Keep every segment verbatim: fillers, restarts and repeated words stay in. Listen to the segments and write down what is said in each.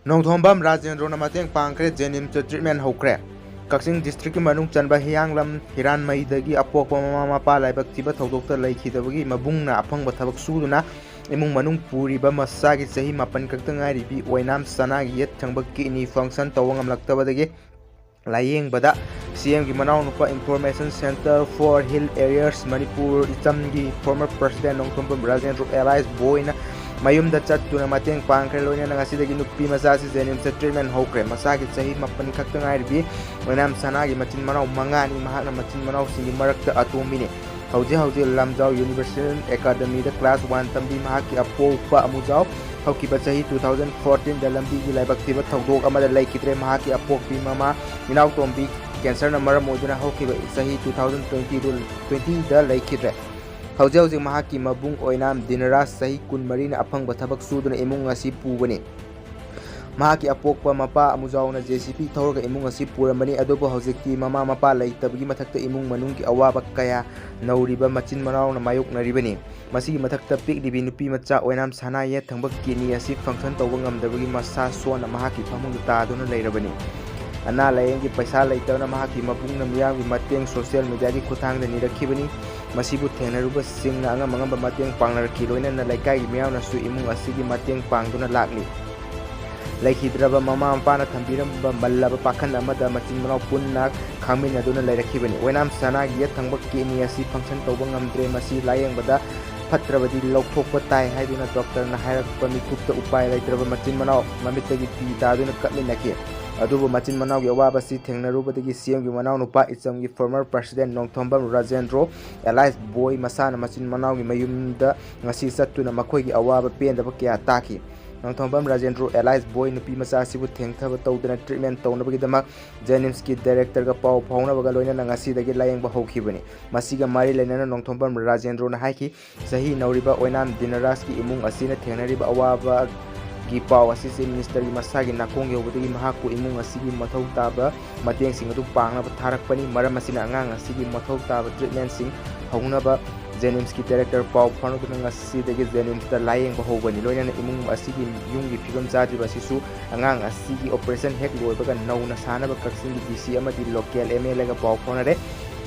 ꯅꯣꯡꯊꯣꯝꯕꯝ ꯔꯥꯖꯦꯟꯗ꯭ꯔꯣꯅ ꯃꯇꯦꯡ ꯄꯥꯡꯈ꯭ꯔꯦ꯫ ꯖꯦꯅꯤꯝꯁꯇ ꯇ꯭ꯔꯤꯠꯃꯦꯟ ꯍꯧꯈ꯭ꯔꯦ꯫ ꯀꯛꯆꯤꯡ ꯗꯤꯁꯇ꯭ꯔꯤꯛꯀꯤ ꯃꯅꯨꯡ ꯆꯟꯕ ꯍꯤꯌꯥꯡꯂꯝ ꯍꯤꯔꯥꯟꯃꯩꯗꯒꯤ ꯑꯄꯣꯛꯄ ꯃꯃꯥ ꯃꯄꯥ ꯂꯥꯏꯕꯛ ꯊꯤꯕ ꯊꯧꯗꯣꯛꯇ ꯂꯩꯈꯤꯗꯕꯒꯤ ꯃꯕꯨꯡꯅ ꯑꯐꯪꯕ ꯊꯕꯛ ꯁꯨꯗꯨꯅ ꯏꯃꯨꯡ ꯃꯅꯨꯡ ꯄꯨꯔꯤꯕ ꯃꯆꯥꯒꯤ ꯆꯍꯤ ꯃꯥꯄꯟ ꯈꯛꯇ ꯉꯥꯏꯔꯤꯕꯤ ꯑꯣꯏꯅꯥꯝ ꯁꯅꯥꯒꯤ ꯌꯦꯠ ꯊꯪꯕ ꯀꯤꯗꯅꯤ ꯐꯪꯁꯟ ꯇꯧꯕ ꯉꯝꯂꯛꯇꯕꯗꯒꯤ ꯂꯥꯌꯦꯡꯕꯗ ꯁꯤ ꯑꯦꯝꯒꯤ ꯃꯅꯥꯎꯅꯨꯄꯥ Information Centre for Hill Areas Manipur, ꯏꯆꯝꯒꯤ former president Nongthombam Rajendro alias ꯕꯣꯏꯅ ꯃꯌꯨꯝꯗ ꯆꯠꯇꯨꯅ ꯃꯇꯦꯡ ꯄꯥꯡꯈ꯭ꯔꯦ꯫ ꯂꯣꯏꯅꯅ ꯉꯁꯤꯗꯒꯤ ꯅꯨꯄꯤ ꯃꯆꯥꯁꯤ ꯖꯦꯅꯤꯝꯁꯇ ꯇ꯭ꯔꯤꯠꯃꯦꯟ ꯍꯧꯈ꯭ꯔꯦ꯫ ꯃꯆꯥꯒꯤ ꯆꯍꯤ ꯃꯥꯄꯟ ꯈꯛꯇ ꯉꯥꯏꯔꯤꯕꯤ ꯑꯣꯏꯅꯥꯝ ꯁꯅꯥꯒꯤ ꯃꯆꯤꯟ ꯃꯅꯥꯎ ꯃꯉꯥꯅꯤ꯫ ꯃꯍꯥꯛꯅ ꯃꯆꯤꯟ ꯃꯅꯥꯎꯁꯤꯡꯒꯤ ꯃꯔꯛꯇ ꯑꯇꯣꯝꯕꯤꯅꯤ꯫ ꯍꯧꯖꯤꯛ ꯍꯧꯖꯤꯛ ꯂꯝꯖꯥꯎ ꯌꯨꯅꯤꯚꯔꯁꯦꯜ ꯑꯦꯀꯥꯗꯃꯤꯗ class one ꯇꯝꯕꯤ꯫ ꯃꯍꯥꯛꯀꯤ ꯑꯄꯣꯛꯄ ꯑꯃꯨꯖꯥꯎ ꯍꯧꯈꯤꯕ ꯆꯍꯤ two thousand fourteen ꯗ ꯂꯝꯕꯤꯒꯤ ꯂꯥꯏꯕꯛ ꯊꯤꯕ ꯊꯧꯗꯣꯛ ꯑꯃꯗ ꯂꯩꯈꯤꯗ꯭ꯔꯦ꯫ ꯃꯍꯥꯛꯀꯤ ꯑꯄꯣꯛꯄꯤ ꯃꯃꯥ ꯏꯅꯥꯎꯇꯣꯝꯕꯤ cancer ꯅ ꯃꯔꯝ ꯑꯣꯏꯗꯨꯅ ꯍꯧꯈꯤꯕ ꯆꯍꯤ two thousand twenty ꯗ ꯂꯩꯈꯤꯗ꯭ꯔꯦ꯫ ꯍꯧꯖꯤꯛ ꯍꯧꯖꯤꯛ ꯃꯍꯥꯛꯀꯤ ꯃꯕꯨꯡ ꯑꯣꯏꯅꯥꯝ ꯗꯤꯅꯔꯥꯖ ꯆꯍꯤ ꯀꯨꯟꯃꯔꯤꯅ ꯑꯐꯪꯕ ꯊꯕꯛ ꯁꯨꯗꯨꯅ ꯏꯃꯨꯡ ꯑꯁꯤ ꯄꯨꯕꯅꯤ꯫ ꯃꯍꯥꯛꯀꯤ ꯑꯄꯣꯛꯄ ꯃꯄꯥ ꯑꯃꯨꯖꯥꯎꯅ JCB ꯊꯧꯔꯒ ꯏꯃꯨꯡ ꯑꯁꯤ ꯄꯨꯔꯝꯕꯅꯤ, ꯑꯗꯨꯕꯨ ꯍꯧꯖꯤꯛꯇꯤ ꯃꯃꯥ ꯃꯄꯥ ꯂꯩꯇꯕꯒꯤ ꯃꯊꯛꯇ ꯏꯃꯨꯡ ꯃꯅꯨꯡꯒꯤ ꯑꯋꯥꯕ ꯀꯌꯥ ꯅꯧꯔꯤꯕ ꯃꯆꯤꯟ ꯃꯅꯥꯎꯅ ꯃꯥꯌꯣꯛꯅꯔꯤꯕꯅꯤ꯫ ꯃꯁꯤꯒꯤ ꯃꯊꯛꯇ ꯄꯤꯛꯂꯤꯕꯤ ꯅꯨꯄꯤ ꯃꯆꯥ ꯑꯣꯏꯅꯥꯝ ꯁꯅꯥ ꯌꯦꯠ ꯊꯪꯕ ꯀꯤꯗꯅꯤ ꯑꯁꯤ ꯐꯪꯁꯟ ꯇꯧꯕ ꯉꯝꯗꯕꯒꯤ ꯃꯁꯥ ꯁꯣꯟꯅ ꯃꯍꯥꯛꯀꯤ ꯐꯃꯨꯡꯗ ꯇꯥꯗꯨꯅ ꯂꯩꯔꯕꯅꯤ꯫ ꯑꯅꯥ ꯂꯥꯌꯦꯡꯒꯤ ꯄꯩꯁꯥ ꯂꯩꯇꯕꯅ ꯃꯍꯥꯛꯀꯤ ꯃꯕꯨꯡꯅ ꯃꯤꯌꯥꯝꯒꯤ ꯃꯇꯦꯡ social media ꯒꯤ ꯈꯨꯠꯊꯥꯡꯗ ꯅꯤꯔꯛꯈꯤꯕꯅꯤ꯫ ꯃꯁꯤꯕꯨ ꯊꯦꯡꯅꯔꯨꯕꯁꯤꯡꯅ ꯑꯉꯝ ꯑꯉꯝꯕ ꯃꯇꯦꯡ ꯄꯥꯡꯅꯔꯛꯈꯤ꯫ ꯂꯣꯏꯅꯅ ꯂꯩꯀꯥꯏꯒꯤ ꯃꯤꯌꯥꯝꯅꯁꯨ ꯏꯃꯨꯡ ꯑꯁꯤꯒꯤ ꯃꯇꯦꯡ ꯄꯥꯡꯗꯨꯅ ꯂꯥꯛꯂꯤ꯫ ꯂꯩꯈꯤꯗ꯭ꯔꯕ ꯃꯃꯥ ꯃꯄꯥꯅ ꯊꯝꯕꯤꯔꯝꯕ ꯃꯜꯂꯕ ꯄꯥꯈꯟ ꯑꯃꯗ ꯃꯆꯤꯟ ꯃꯅꯥꯎ ꯄꯨꯟꯅ ꯈꯥꯡꯃꯤꯟꯅꯗꯨꯅ ꯂꯩꯔꯛꯈꯤꯕꯅꯤ꯫ ꯑꯣꯏꯅꯥꯝ ꯁꯅꯥꯒꯤ ꯌꯦꯠ ꯊꯪꯕ ꯀꯤꯗꯅꯤ ꯑꯁꯤ ꯐꯪꯁꯟ ꯇꯧꯕ ꯉꯝꯗ꯭ꯔꯦ꯫ ꯃꯁꯤ ꯂꯥꯌꯦꯡꯕꯗ ꯐꯠꯇ꯭ꯔꯕꯗꯤ ꯂꯧꯊꯣꯛꯄ ꯇꯥꯏ ꯍꯥꯏꯗꯨꯅ doctor ꯅ ꯍꯥꯏꯔꯛꯄ ꯃꯤꯀꯨꯞꯇ ꯎꯄꯥꯏ ꯂꯩꯇ꯭ꯔꯕ ꯃꯆꯤꯟ ꯃꯅꯥꯎ ꯃꯃꯤꯠꯇꯒꯤ ꯄꯤ ꯇꯥꯗꯨꯅ ꯀꯞꯃꯤꯟꯅꯈꯤ꯫ ꯑꯗꯨꯕꯨ ꯃꯆꯤꯟ ꯃꯅꯥꯎꯒꯤ ꯑꯋꯥꯕ ꯑꯁꯤ ꯊꯦꯡꯅꯔꯨꯕꯗꯒꯤ ꯁꯤ ꯑꯦꯝꯒꯤ ꯃꯅꯥꯎꯅꯨꯄꯥ ꯏꯆꯝꯒꯤ former president Nongthombam Rajendro alias ꯕꯣꯏ ꯃꯁꯥꯅ ꯃꯆꯤꯟ ꯃꯅꯥꯎꯒꯤ ꯃꯌꯨꯝꯗ ꯉꯁꯤ ꯆꯠꯇꯨꯅ ꯃꯈꯣꯏꯒꯤ ꯑꯋꯥꯕ ꯄꯦꯟꯗꯕ ꯀꯌꯥ ꯇꯥꯈꯤ꯫ ꯅꯣꯡꯊꯣꯝꯕꯝ ꯔꯥꯖꯦꯟꯗ꯭ꯔꯣ alias ꯕꯣꯏ ꯅꯨꯄꯤ ꯃꯆꯥ ꯑꯁꯤꯕꯨ ꯊꯦꯡꯊꯕ ꯇꯧꯗꯅ treatment ꯇꯧꯅꯕꯒꯤꯗꯃꯛ JNIMS ꯀꯤ director ꯒ ꯄꯥꯎ ꯐꯥꯎꯅꯕꯒ ꯂꯣꯏꯅꯅ ꯉꯁꯤꯗꯒꯤ ꯂꯥꯌꯦꯡꯕ ꯍꯧꯈꯤꯕꯅꯤ꯫ ꯃꯁꯤꯒ ꯃꯔꯤ ꯂꯩꯅꯅ ꯅꯣꯡꯊꯣꯝꯕꯝ ꯔꯥꯖꯦꯟꯗ꯭ꯔꯣꯅ ꯍꯥꯏꯈꯤ, ꯆꯍꯤ ꯅꯧꯔꯤꯕ ꯑꯣꯏꯅꯥꯝ ꯗꯤꯅꯔꯥꯖꯀꯤ ꯏꯃꯨꯡ ꯑꯁꯤꯅ ꯊꯦꯡꯅꯔꯤꯕ ꯑꯋꯥꯕꯒꯤ ꯄꯥꯎ ꯑꯁꯤꯁꯦ minister ꯒꯤ ꯃꯁꯥꯒꯤ ꯅꯥꯀꯣꯡ ꯌꯧꯕꯗꯒꯤ ꯃꯍꯥꯛꯄꯨ ꯏꯃꯨꯡ ꯑꯁꯤꯒꯤ ꯃꯊꯧ ꯇꯥꯕ ꯃꯇꯦꯡꯁꯤꯡ ꯑꯗꯨ ꯄꯥꯡꯅꯕ ꯊꯥꯔꯛꯄꯅꯤ꯫ ꯃꯔꯝ ꯑꯁꯤꯅ ꯑꯉꯥꯡ ꯑꯁꯤꯒꯤ ꯃꯊꯧ ꯇꯥꯕ treatment ꯁꯤꯡ ꯍꯧꯅꯕ ꯖꯦꯅꯤꯝꯁꯀꯤ ꯗꯥꯏꯔꯦꯛꯇꯔ ꯄꯥꯎ ꯐꯥꯎꯅꯗꯨꯅ ꯉꯁꯤꯗꯒꯤ ꯖꯦꯅꯤꯝꯁꯇ ꯂꯥꯌꯦꯡꯕ ꯍꯧꯕꯅꯤ꯫ ꯂꯣꯏꯅꯅ ꯏꯃꯨꯡ ꯑꯁꯤꯒꯤ ꯌꯨꯝꯒꯤ ꯐꯤꯕꯝ ꯆꯥꯗ꯭ꯔꯤꯕ ꯑꯁꯤꯁꯨ ꯑꯉꯥꯡ ꯑꯁꯤꯒꯤ ꯑꯣꯄꯔꯦꯁꯟ ꯍꯦꯛ ꯂꯣꯏꯕꯒ ꯅꯧꯅ ꯁꯥꯅꯕ ꯀꯛꯆꯤꯡꯒꯤ ꯗꯤ ꯁꯤ ꯑꯃꯗꯤ ꯂꯣꯀꯦꯜ ꯑꯦꯝ ꯑꯦꯜ ꯑꯦꯒ ꯄꯥꯎ ꯐꯥꯎꯅꯔꯦ꯫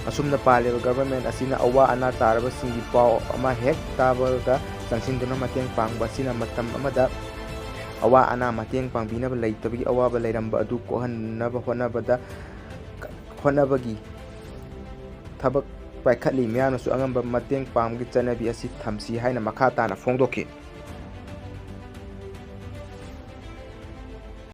ꯑꯁꯨꯝꯅ ꯄꯥꯜꯂꯤꯕ ꯒꯚꯔꯟꯃꯦꯟꯠ ꯑꯁꯤꯅ ꯑꯋꯥ ꯑꯅꯥ ꯇꯥꯔꯕꯁꯤꯡꯒꯤ ꯄꯥꯎ ꯑꯃ ꯍꯦꯛ ꯇꯥꯕꯒ ꯆꯪꯁꯤꯟꯗꯨꯅ ꯃꯇꯦꯡ ꯄꯥꯡꯕ ꯑꯁꯤꯅ ꯃꯇꯝ ꯑꯃꯗ ꯑꯋꯥ ꯑꯅꯥ ꯃꯇꯦꯡ ꯄꯥꯡꯕꯤꯅꯕ ꯂꯩꯇꯕꯒꯤ ꯑꯋꯥꯕ ꯂꯩꯔꯝꯕ ꯑꯗꯨ ꯀꯣꯛꯍꯟꯅꯕ ꯍꯣꯠꯅꯕꯗ ꯍꯣꯠꯅꯕꯒꯤ ꯊꯕꯛ ꯄꯥꯏꯈꯠꯂꯤ꯫ ꯃꯤꯌꯥꯝꯅꯁꯨ ꯑꯉꯝꯕ ꯃꯇꯦꯡ ꯄꯥꯡꯕꯒꯤ ꯆꯠꯅꯕꯤ ꯑꯁꯤ ꯊꯝꯁꯤ ꯍꯥꯏꯅ ꯃꯈꯥ ꯇꯥꯅ ꯐꯣꯡꯗꯣꯛꯈꯤ꯫